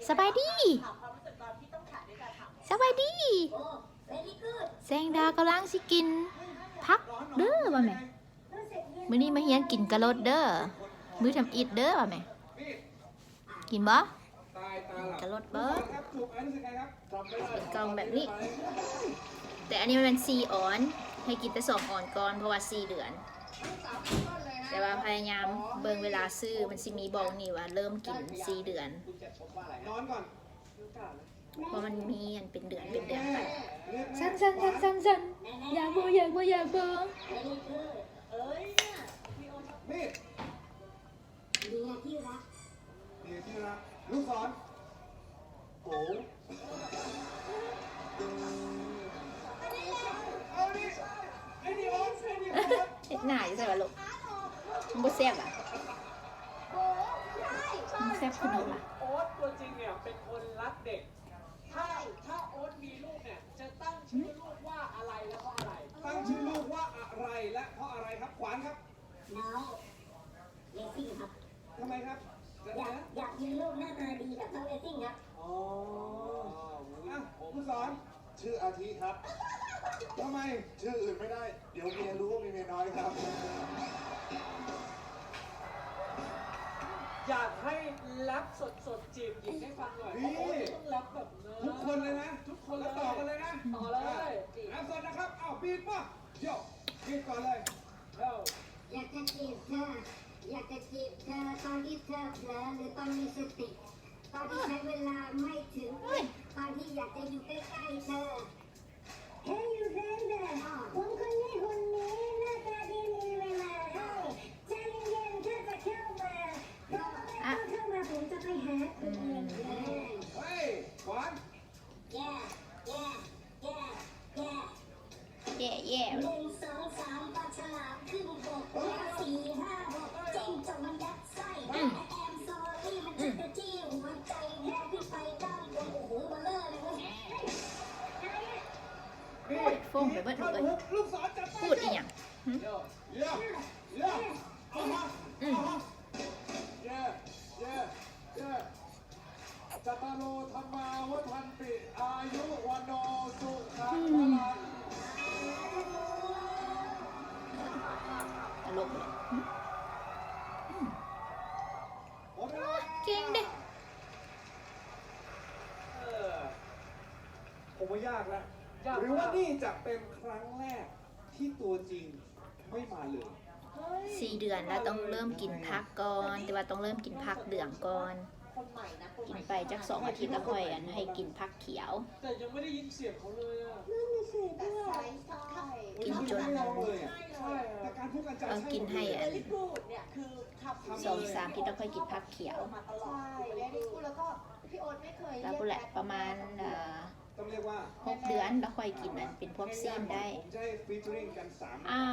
ສະບາຍດີ ສະບາຍດີ ແສງດາວກຳລັງຊິກິນຜັກເດີ້ ວ່າແມ່. ມື້ນີ້ມາຮຽນກິນກະລົດເດີ້ ມື້ທຳອິດເດີ້ ວ່າແມ່. ກິນບໍ່? ກິນກະລົດບໍ່? ເປັນກ່ອງແບບນີ້ ແຕ່ອັນນີ້ມັນແມ່ນສີ່ອອນ ໃຫ້ກິນແຕ່ສອງອອນກ່ອນ ເພາະວ່າສີ່ເດືອນ. ແຕ່ວ່າພະຍາຍາມເບິ່ງເວລາຊື້ ມັນຊິມີບອກນີ້ວ່າເລີ່ມກິນສີ່ເດືອນ ເພາະມັນມີອັນເປັນເດືອນເປັນເດືອນໄປ. ສັ່ນໆໆໆໆ ຢາກບໍ່ ຢາກບໍ່ ຢາກບໍ່? ເມດ ເມຍທີ່ຮັກ ເມຍທີ່ຮັກ ລູກສອນ ໂກ ເຮັດໜ້າຢູ່ໃສວະລູກ? ມັນບໍ່ແຊບຫວາ? ມັນແຊບຄືນົມຫວາ? ໂອດຕົວຈິງເນຍເປັນຄົນລັກເດັກ. ຖ້າ ຖ້າໂອດມີລູກເນຍ ຈະຕັ້ງຊື່ລູກວ່າອະໄລ ແລະ ເພາະອະໄລ? ຕັ້ງຊື່ລູກວ່າອະໄລ ແລະ ເພາະອະໄລຄັບ? ຂວັນຄັບ. ນ້ອງເຣຊິງຄັບ. ທຳໄມຄັບ? ຢາກ ຢາກມີລູກໜ້າຕາດີກັບນ້ອງເຣຊິງຄັບ. ອໍ ອ່ະ ຄູສອນ ຊື່ອາທິຄັບ. ທຳໄມຊື່ອື່ນໄມ່ໄດ້? ດຽວເມຍຮູ້ວ່າມີເມຍນ້ອຍຄັບ. ຢາກໃຫ້ແຣັບສົດໆ ຈີບຍິງໃຫ້ຟັງໜ້ອຍ. ນີ້ ໂອ້ຍ ຕ້ອງແຣັບແບບນັ້ນ ທຸກຄົນເລີຍນະ ທຸກຄົນເລີຍ ຕໍ່ກັນເລີຍນະ ຕໍ່ເລີຍ ອ່ະ ແຣັບສົດນະຄັບ. ເອົາ ບີດມາ ໂຢ ບີດກ່ອນເລີຍ. ຢາກຈະຈີບເທີ ຢາກຈະຈີບເທີ ຕອນທີ່ເທີເຜີ ຫຼື ຕອນມີສະຕິ ຕອນທີ່ໃຊ້ເວລາໄມ່ເຖິງ ຕອນທີ່ຢາກຈະຢູ່ໃກ້ໆເທີ. Hey you there ຄົນຄົນນີ້ຄົນນີ້ ໜ້າຕາດີມີເວລາໃຫ້ ໃຈເຢັນໆ ເຂົາຈະເຂົ້າມາ ເພາະວ່າເຂົາເຂົ້າມາ ຜົມຈະໄປຫາເຂົາເອງ. ເຮີ້ຍ ຂວັນ Yeah yeah yeah yeah. ເຢ້ໆ ໜຶ່ງສອງສາມ ປາສະຫຼາມຂຶ້ນບົກ ຫ້າສີ່ຫ້າຫົກ ຈິ້ງຈົກມັນຍັດໄສ້ I'm sorry ມັນຈະກະຈີ້ຫົວໃຈ ແທກຂຶ້ນໄປດ້ານບົນ ໂອ້ໂຫ ເບາະເລີ້ເລີຍເວີຍ. ໂອ້ຍ ໂຟມໄປເບິດເລີຍ ພູດອີ່ຫຍັງ? ຫຶ? ອືມ ຈັດຕາໂລ ທຳມາວັດທັນຕິ ອາຍຸວັນໂນ ສຸຂັງພະລັງ. ຕະຫຼົກເລີຍ ເກັ່ງເດ້. ເອີ ຜົມວ່າຍາກລະ ຢາກ ຫຼືວ່ານີ້ຈະເປັນຄັ້ງແລກທີ່ຕົວຈິງ ໄມ່ມາເລີຍ. ສີ່ເດືອນລະຕ້ອງເລີ່ມກິນຜັກກ່ອນ ແຕ່ວ່າຕ້ອງເລີ່ມກິນຜັກເຫຼືອງກ່ອນ ກິນໄປຈັກສອງອາທິດລະຄ່ອຍ ອັນ ໃຫ້ກິນຜັກຂຽວ. ແຕ່ຍັງໄມ່ໄດ້ຍິນສຽງເຂົາເລີຍອະ ກິນຈົນ ເອີ ກິນໃຫ້ ອັນ ສອງສາມອາທິດລະຄ່ອຍກິນຜັກຂຽວ. ລະພຸ້ນແຫຼະ ປະມານ ເອີ ຫົກເດືອນລະຄ່ອຍກິນອັນເປັນພວກຊີ້ນໄດ້. ອາ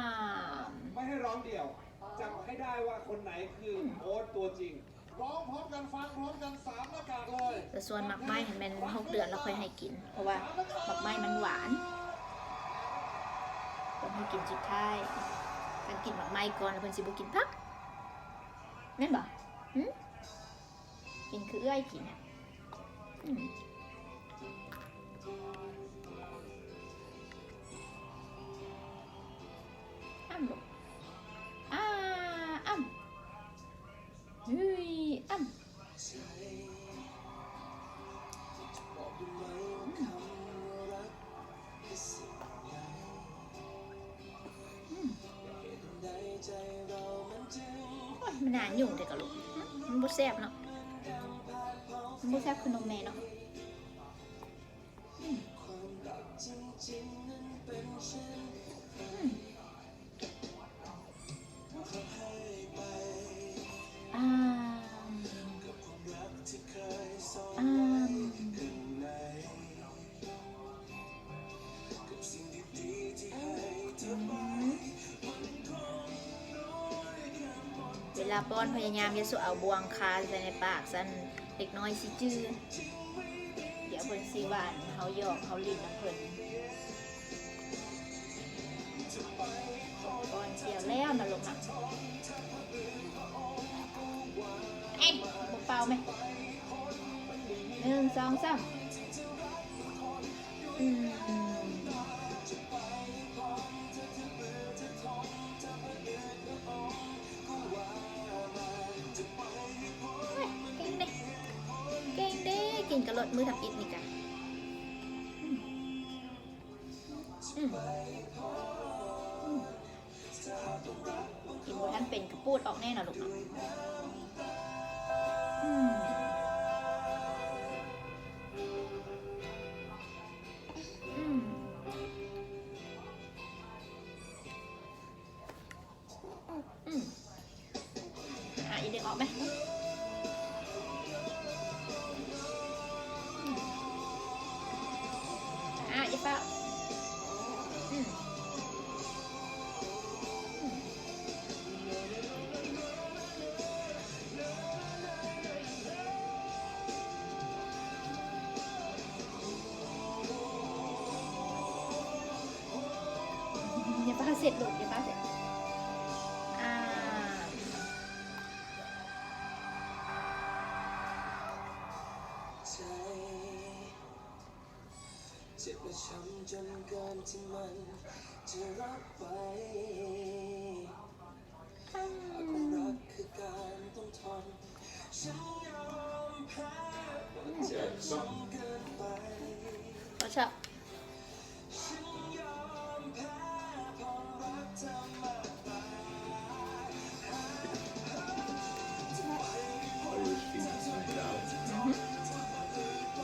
ໄມ່ໃຫ້ຮ້ອງດ່ຽວ ຈຳໃຫ້ໄດ້ວ່າຄົນໄຫນຄືໂອດຕົວຈິງ. ຮ້ອງພ້ອມກັນ ຟັງພ້ອມກັນ ສາມໜ້າກາກເລີຍ. ແຕ່ສ່ວນໝາກໄມ້ຫັ້ນແມ່ນຫົກເດືອນລະຄ່ອຍໃຫ້ກິນ ເພາະວ່າໝາກໄມ້ມັນຫວານ ຕ້ອງໃຫ້ກິນສຸດທ້າຍ. ຄັນກິນໝາກໄມ້ກ່ອນລະເພິ່ນຊິບໍ່ກິນຜັກ ແມ່ນບໍ່? ຫຶ? ກິນຄືເອື້ອຍກິນ ອືມ ອ້ຳລູກ ອ້າ ອ້ຳ ເຮີ້ຍ ອ້ຳ ອືມ. ອືມ ໂອ້ຍ ມັນໜ້າຫຍຸ້ງແທ້ກະລູກ ມັນບໍ່ແຊບເນາະ ມັນບໍ່ແຊບຄືນົມແມ່ເນາະ ອືມ ອືມ ອ້າ ອ້າ. ເວລາປ້ອນພະຍາຍາມຢ່າສູ່ເອົາບ່ວງຄາໃສ່ໃນປາກຊັ້ນ ເດັກນ້ອຍຊິຈື່ ດຽວເພິ່ນຊິວ່າເຮົາຢອກເຮົາຫຼິ້ນນຳເພິ່ນ. ປ້ອນຂ້ຽວແລ້ວນະລູກນະ ເອະ ບໍ່ເປົ່າແມະ. ໜຶ່ງ ສອງ ສາມ ອືມ ເກັ່ງເດ້ ເກັ່ງເດ້ ກິນກະລົດມື້ທຳອິດນີ້ກະ ອືມ ອືມ ອືມ. ກິນບໍ່ທັນເປັນກະປູດອອກແນ່ນະລູກເນາະ ອືມ ອືມ ອືມ ອ່າ ອີກດຶງອອກໄໝ ອ່າ ຢ່າຟ້າວ ອືມ ອືມ ຢ່າຟ້າວເຊັດລູກ ຢ່າຟ້າວເຊັດ ອ່າ.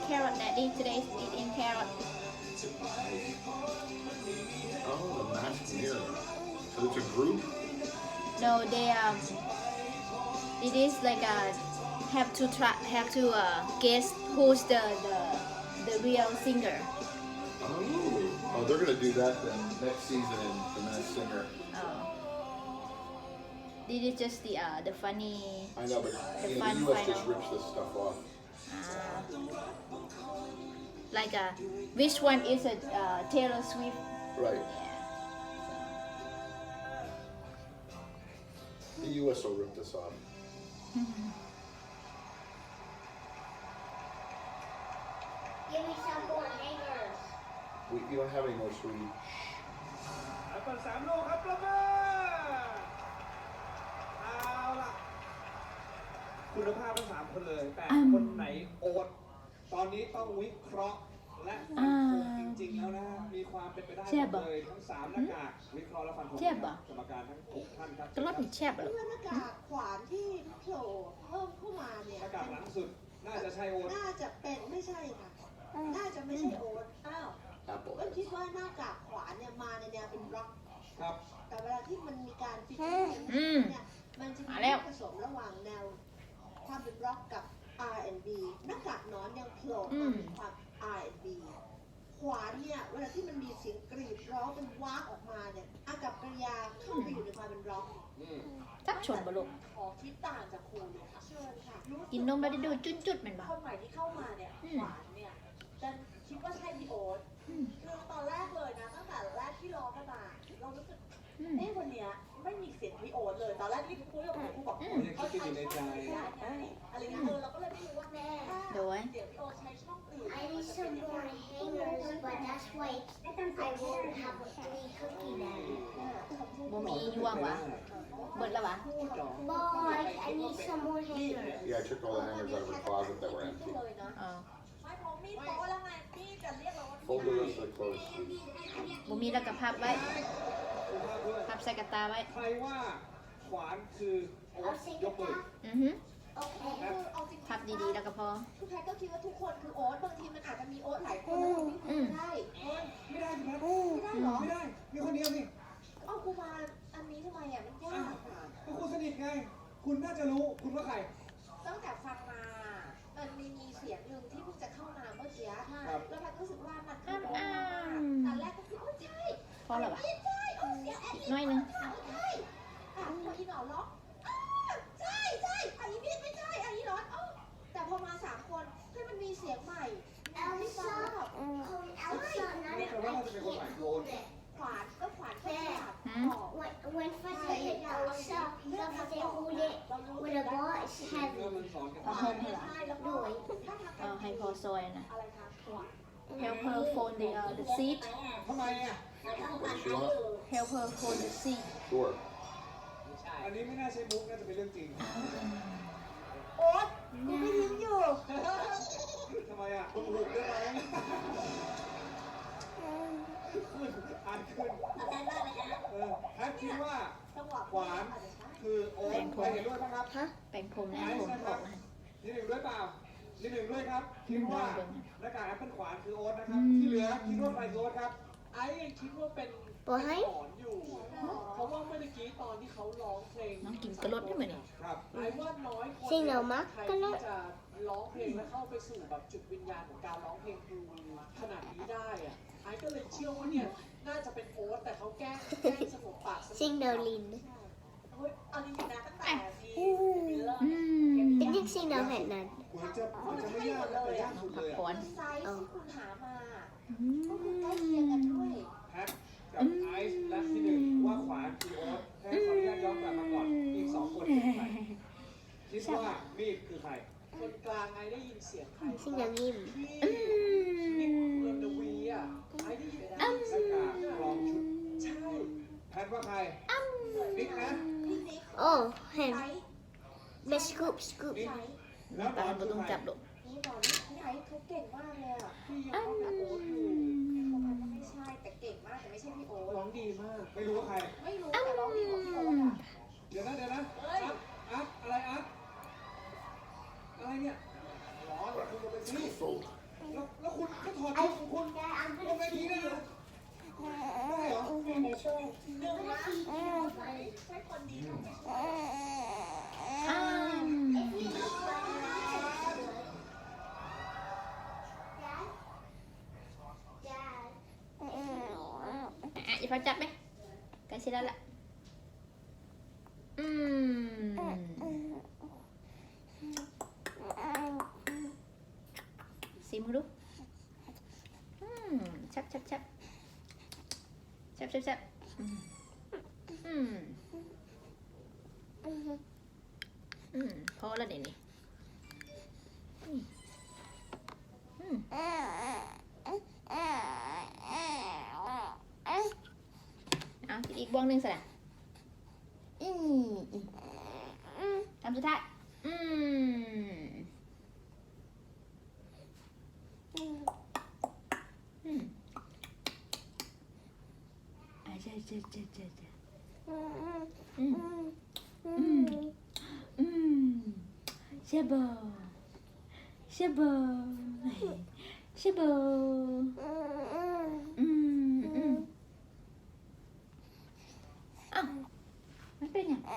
Carrot, Daddy. Today is eating carrot. Oh, the masked mirror. So it's a group? No, they, um, it is like a, have to try, have to, uh, guess who's the, the, the real singer. Oh. Oh, they're gonna do that then next season in The Masked Singer. Oh. This is just the, uh, the funny, I know, but, the, you know, fun the U S final. Just rips this stuff off. Ah. Like, uh, which one is a, uh, Taylor Swift? Right. Yeah. So. The U S will rip this off. Give me some more hangers. We, you don't have any more, sweetie. สามลูกครับ ประเมิน เอาล่ะ คุณภาพทั้งสามคนเลย แต่ อืม คนไหนโอ๊ต ตอนนี้ต้องวิเคราะห์และฟันธง อ่า จริงๆ แล้วนะฮะ มีความเป็นไปได้ แซ่บบ่ หมดเลย ทั้งสามหน้ากาก หึ วิเคราะห์และฟันธง แซ่บบ่ ครับ กรรมการทั้งหกท่านครับ กะหล่อนนี่แซ่บบ่ลูก หึ หน้ากากขวานที่โผล่เพิ่มเข้ามาเนี่ย หน้ากากหลังสุด น่าจะใช่โอ๊ต น่าจะเป็น ไม่ใช่ค่ะ น่าจะไม่ใช่โอ๊ต อ้าว Apple ก็คิดว่าหน้ากากขวานเนี่ยมาในแนวเป็นร็อก ครับ แต่เวลาที่มันมีการ featuring อืม เนี่ย มันจะมี มาแล้ว ผสมระหว่างแนวความเป็นร็อกกับ อาร์ แอนด์ บี หน้ากากหนอนยังโผล่มา อืม เป็นความ อาร์ แอนด์ บี ขวานเนี่ย เวลาที่มันมีเสียงกรีดร้องเป็นวากออกมาเนี่ย อากัปกิริยาเข้าไปอยู่ในความเป็นร็อก อืม จักชนบ่ลูก ออกทิศต่างจากครูเลยค่ะ เชิญค่ะ กินนมแล้วได้ดูดจุดๆ แม่นบ่ คนใหม่ที่เข้ามาเนี่ย อืม ขวานเนี่ย ดันคิดว่าใช่พี่โอ๊ต อืม คือตอนแรกเลยนะ ตั้งแต่แรกที่ร้องกันมา เรารู้สึก อืม เอ๊ะ วันเนี้ยไม่มีเสียงพี่โอ๊ตเลย ตอนแรกที่คุยกับครู ครูบอก อืม เขาใช้ช่องอื่นได้ไง อะไรเงี้ย เออ เราก็เลยไม่รู้ว่า แม่ โดย เสียงพี่โอ๊ตใช้ช่องอื่น I need some more hangers, but that's why I won't have any cookie then. บ่มีย่วงหวา เบิดแล้วหวา Boy, I need some more hangers. Yeah, I took all the hangers out of the closet that were empty. เออ Fold the rest of the clothes, sweetie. บ่มีแล้วก็พับไว้ พับใส่กระต่าไว้ ใครว่าขวานคือโอ๊ต ยกมือ อือฮึ พับดีๆ แล้วก็พอ คือแพทก็คิดว่าทุกคนคือโอ๊ต บางทีมันอาจจะมีโอ๊ตหลายคน แล้วเราไม่รู้ก็ได้ ไม่ได้สิครับ ไม่ได้เหรอ ไม่ได้ มีคนเดียวสิ เอาครูมาอันนี้ทำไมอ่ะ มันยากอ่ะ ก็คุณสนิทไง คุณน่าจะรู้ คุณว่าใคร ตั้งแต่ฟังมา มันมี มีเสียงหนึ่งที่เพิ่งจะเข้ามาเมื่อกี้ ครับ แล้วแพทรู้สึกว่ามันคือโอ๊ตมากๆ ตอนแรกก็คือ โอ๊ย ใช่ พอแล้ววะ ใช่ โอ๊ย เสียงแอดลิป อีกหน่อยหนึ่ง ใช่ ใช่ อ่ะ พออีหนอนร้อง อ้า ใช่ ใช่ อ่ะ อีพีท ไม่ใช่ อ่ะ อีหนอน อ้อ แต่พอมาสามคน เฮ้ย มันมีเสียงใหม่ ที่มาแบบ ใช่ แปลว่าน่าจะเป็นคนใหม่ คือโอ๊ต ขวาน ก็ขวานก็ฉลาด หืม บอก When, when first I hear Elsa, Elsa say, "Hold it with a ball," I ຜ້າຫົ່ມໃຫ້ລະ ໂດຍ ເອີ ໃຫ້ພໍ່ຊ່ອຍນະ. Help her fold the, uh, the seat. ທຳໄມອະ? Help her fold the seat. Sure. ອັນນີ້ໄມ່ໜ້າໃຊ່ມຸກ ໜ້າຈະເປັນເລື່ອງຈິງ. ໂອດ ກູກໍຍິ້ມຢູ່. ທຳໄມອະ? ຄຸນຫຸບໄດ້ໄໝ? ຂຶ້ນ ອ່ານຂຶ້ນ. ເອີ ແພັດຄິດວ່າຂວານຄືໂອດ. ໃຜເຫັນດ້ວຍບ້າງຄັບ? ແປງຜົມແລ້ວ ຜົມອອກນະ. ນິດໜຶ່ງດ້ວຍເປົ່າ? ນິດໜຶ່ງດ້ວຍຄັບ. ຄິດວ່າໜ້າກາກແອັບເປິ້ນຂວານຄືໂອດນະຄັບ. ທີ່ເຫຼືອຄິດວ່າໃຜຄືໂອດຄັບ? ໄອຍັງຄິດວ່າເປັນ ບໍ່ໃຫ້ ຂອນຢູ່ ເພາະວ່າເມື່ອກີ້ຕອນທີ່ເຂົາຮ້ອງເພງ ນ້ອງກິນກະລົດຢູ່ມື້ນີ້. ໄອວ່ານ້ອຍຄົນ ສິ່ງເຮົາມັກ ໃຜທີ່ຈະຮ້ອງເພງແລ້ວເຂົ້າໄປສູ່ແບບຈິດວິນຍານຂອງການຮ້ອງເພງຄືຂະໜາດນີ້ໄດ້ອະ. ໄອກໍເລີຍເຊື່ອວ່າເນີ້ຍໜ້າຈະເປັນໂອດ ແຕ່ເຂົາແກ້ງ ແກ້ງສະຫງົບປາກສະຫງົບ ສິ່ງເຮົາຫຼິ້ນ. ເອີຍ ເອົາຈິງໆນະ ຕັ້ງແຕ່ມີ ອືມ ເປັນຈັ່ງຊີ້ເນາະ ແພດນັ້ນ ເໝືອນຈະ ເໝືອນຈະໄມ່ຍາກ ແຕ່ຍາກສຸດເລີຍອະ. ໄຊທີ່ຄຸນຫາມາ ອືມ ກໍຄືໃກ້ຄຽງກັນດ້ວຍ. ແພັດກັບໄອ ອືມ ແລະ ທີ່ໜຶ່ງ ວ່າຂວານຄືໂອດ. ແພດຂໍອະນຸຍາດຍ້ອນກັບມາກ່ອນ ອີກສອງຄົນເປັນໃຜ? ຄິດວ່າມີດຄືໃຜ? ຄົນກາງ ໄອໄດ້ຍິນສຽງໃຄ ຊິງຍັງຍິ້ມ ທີ່ ອືມ ນິກ ລົນນະວີອະ ໄອໄດ້ຍິນ ອືມ ໜ້າກາກລອງຊຸດ ໃຊ່ ແພັດວ່າໃຄ? ອືມ ນິກນະ ໂອ້ ເຫັນ ເປັນສະກຸບ ສະກຸບ ນິກ ແລ້ວບອນຄືໃຄ? ນີ້ບອນ ນີ້ ໄອ ເຂົາເກັ່ງມາກເລີຍອະ ພີ່ຍັງວ່າເປັນໂອດຢູ່ ອືມ ແພດວ່າແພດວ່າໄມ່ໃຊ່ ແຕ່ເກັ່ງມາກ ແຕ່ໄມ່ໃຊ່ພີ່ໂອດ ຮ້ອງດີມາກ ໄມ່ຮູ້ວ່າໃຄ? ໄມ່ຮູ້ ແຕ່ຮ້ອງດີກວ່າພີ່ໂອດອະ. ອືມ ດຽວນະ ດຽວນະ ເອີຍ ອັດ ອັດ ອະໄລອັດ? ອະໄລເນີ້ຍ? ຮ້ອນ ຄຸນກໍໄປຊິ ແລ້ວ ແລ້ວຄຸນກໍຖອດຊຸດຂອງຄຸນ ອືມ ບົນເວທີໄດ້ເຫຼືອ? ໄດ້ເຫຼືອ? ອືມ ໃຊ້ຄົນດີເຂົ້າໄປຊ່ວຍ. ອືມ ອ່ະ ອີ່ຟ້າຈັບໄໝ? ໃກ້ຊິແລ້ວລະ. ອືມ ຊີມເບິ່ງດູ. ອືມ ແຊບໆໆ ແຊບໆໆ. ອືມ ອືມ ອືມ ພໍລະເດນີ້. ອືມ ອືມ ເອົາ ກິນອີກບ່ວງໜຶ່ງຊະນະ. ອືມ ອືມ ຄຳສຸດທ້າຍ. ອືມ ອືມ ອືມ ອາ ເຈັບ ເຈັບ ເຈັບ ເຈັບ ເຈັບ. ອືມ ອືມ ອືມ ເຈັບບໍ່? ເຈັບບໍ່? ເຈັບບໍ່? ອືມ ອືມ ອືມ. ອ້າວ ມັນເປັນຫຍັງ? ອ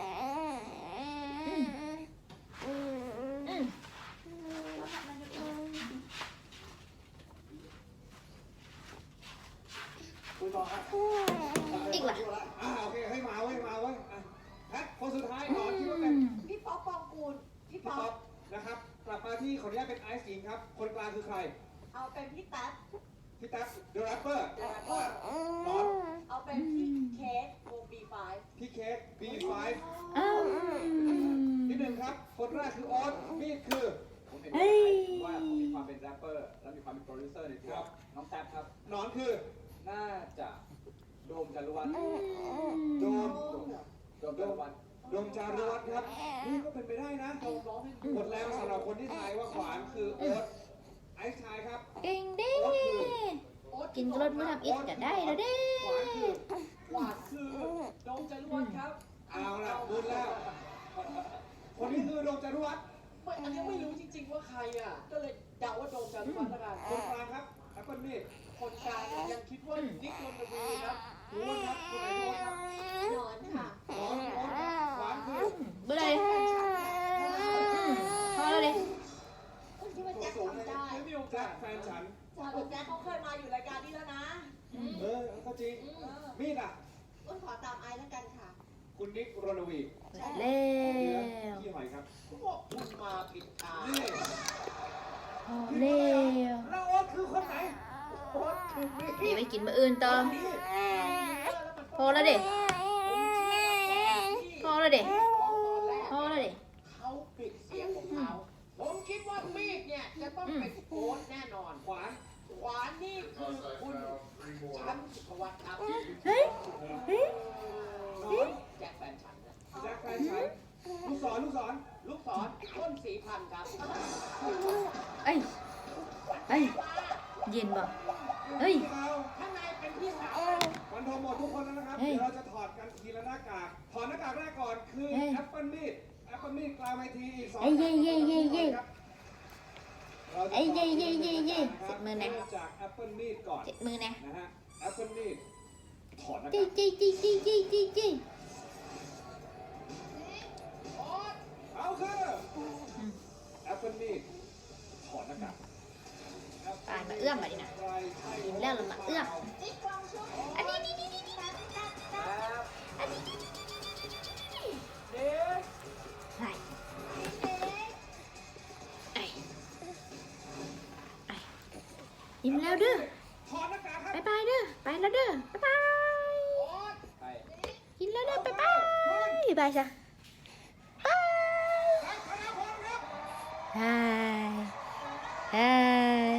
ືມ ອືມ ອີກລະ. ອ່າ ໂອເຄ ເຮີ້ຍ ມາເວີ້ຍ ມາເວີ້ຍ. ອ່ະ ແພັດ ຄົນສຸດທ້າຍ ໜອນ ອືມ ຄິດວ່າເປັນ ພີ່ປັອບ ປອງກູນ. ພີ່ ພີ່ ປັອບ ປັອບ ນະຄັບ. ກັບມາທີ່ ຂໍອະນຸຍາດເປັນໄອສ໌ກິງຄັບ. ຄົນກາງຄືໃຄ? ເອົາເປັນພີ່ແຕັບ. ພີ່ແຕັບ The Rapper ເອີ ເອີ ເນາະ. ເອົາເປັນ ອືມ ພີ່ເຄັດ ວົງ ບີໄຟ. ພີ່ເຄັດ ບີໄຟ. ອືມ ນິດໜຶ່ງຄັບ. ຄົນແລກຄືໂອດ ມີດຄື ເອີຍ ວ່າເຂົາມີຄວາມເປັນແຣັບເປີ ແລະ ມີຄວາມເປັນໂປຣດິວເຊີໃນຕົວ. ນ້ອງແຕັບຄັບ. ໜອນຄື ໜ້າຈະ ໂດມ ຈາຣະວັດ. ອືມ ໂດມ ໂດມ ໂດມ ໂດມ ຈາຣະວັດ. ໂດມ ຈາຣະວັດຄັບ. ນີ້ກໍເປັນໄປໄດ້ນະ. ໝົດແລ້ວສຳລັບຄົນທີ່ທາຍວ່າຂວານຄືໂອດ. ໄອສ໌ທາຍຄັບ. ເກັ່ງເດ້ ໂອດຄື ກິນກະລົດມື້ທຳອິດກະໄດ້ແລ້ວເດ້. ຂວານຄື ຂວານຄື ໂດມ ຈາຣະວັດຄັບ. ເອົາລະ ໝົດແລ້ວ. ຄົນນີ້ຄື ໂດມ ຈາຣະວັດ. ມັນຍັງໄມ່ຮູ້ຈິງໆວ່າໃຄອະ ກໍເລີຍເດົາວ່າ ໂດມ ຈາຣະວັດ ລະກັນ. ຄົນກາງຄັບ. ແອັບເປິ້ນມີດ. ຄົນກາງຍັງຄິດວ່າ ອືມ ນິກ ລົນນະວີຄັບ. ຮູ້ຄັບ ຄົນໄຫນຮູ້ຄັບ? ໜອນຄ່ະ. ໜອນ ໜອນ ຂວານຄື ບໍ່ໄດ້ ອືມ ພໍແລ້ວເດ້. ຄົນທີ່ວ່າແຈັກທຳໄດ້ ແຈັກ ແຈັກແຟນສັນ. ແຈັກ ເຂົາເຄີຍມາຢູ່ລາຍການນີ້ແລ້ວນະ. ອືມ ເອີ ກໍຈິງ. ອືມ ມີດລະ? ອ້ນຂໍຕາມອ້າຍລະກັນຄ່ະ. ຄຸນນິກ ລົນນະວີ. ແລ້ວ ພີ່ຫອຍຄັບ. ພວກຄຸນມາຜິດທາງ. ນີ້ ພໍແລ້ວ. ແລ້ວໂອດຄືຄົນໃດ? ໂອດຄືມີດ. ເກັບໄວ້ກິນມື້ອື່ນຕໍ່. ພໍແລ້ວເດ້ ພໍແລ້ວເດ້ ພໍແລ້ວເດ້. ເຂົາປິດສ จะต้องเป็นโค้ชแน่นอน ขวาน ขวานนี่คือคุณแชมป์สุภวัฒน์ครับ เฮ้ย เฮ้ย น้องแจ็คแฟนฉันนะ แจ็คแฟนฉัน ลูกศร ลูกศร ลูกศร ต้นสีพันธุ์ครับ เอ้ย เอ้ย เย็นบ่ เฮ้ย ข้างในเป็นพี่สาว ฟันธงหมดทุกคนแล้วนะครับ เฮ้ย เดี๋ยวเราจะถอดกันทีละหน้ากาก ถอดหน้ากากแรกก่อนคือ เฮ้ย แอปเปิ้ลมีด แอปเปิ้ลมีดกลางเวทีอีกสอง เย้เย้เย้เย้เย้ เราจะ เอ้ยเย้เย้เย้เย้ ถอดกันทีละหน้ากากนะครับ เจ็บมือนะ เริ่มจากแอปเปิ้ลมีดก่อน เจ็บมือนะ นะฮะ แอปเปิ้ลมีด ถอดหน้า จี กาก จีจีจีจีจี เอาคือแอปเปิ้ลมีด ถอดหน้ากาก ไปมาเอื้อมบัดนี้นะ กินแล้วเรามาเอื้อม อันนี้นี่นี่นี่นี่ อันนี้นี่นี่นี่นี่นี่นี่ เอ๊ะ ไอ้ ไอ้ ไอ้ อิ่มแล้วเด้อ ถอดหน้ากากครับ บ๊ายบายเด้อ ไปแล้วเด้อ บ๊ายบาย ไป กินแล้วเด้อ บ๊ายบาย บ๊ายบายซะ บ๊าย ครับ พนักพลครับ บาย บาย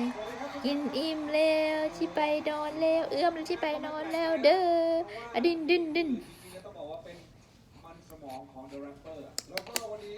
กินอิ่มแล้ว สิไปนอนแล้ว เอื้อมแล้ว สิไปนอนแล้วเด้อ อะ ดึน ดึน ดึน จริงๆต้องบอกว่าเป็นมันสมองของ The Rapper อะ แล้วก็วันนี้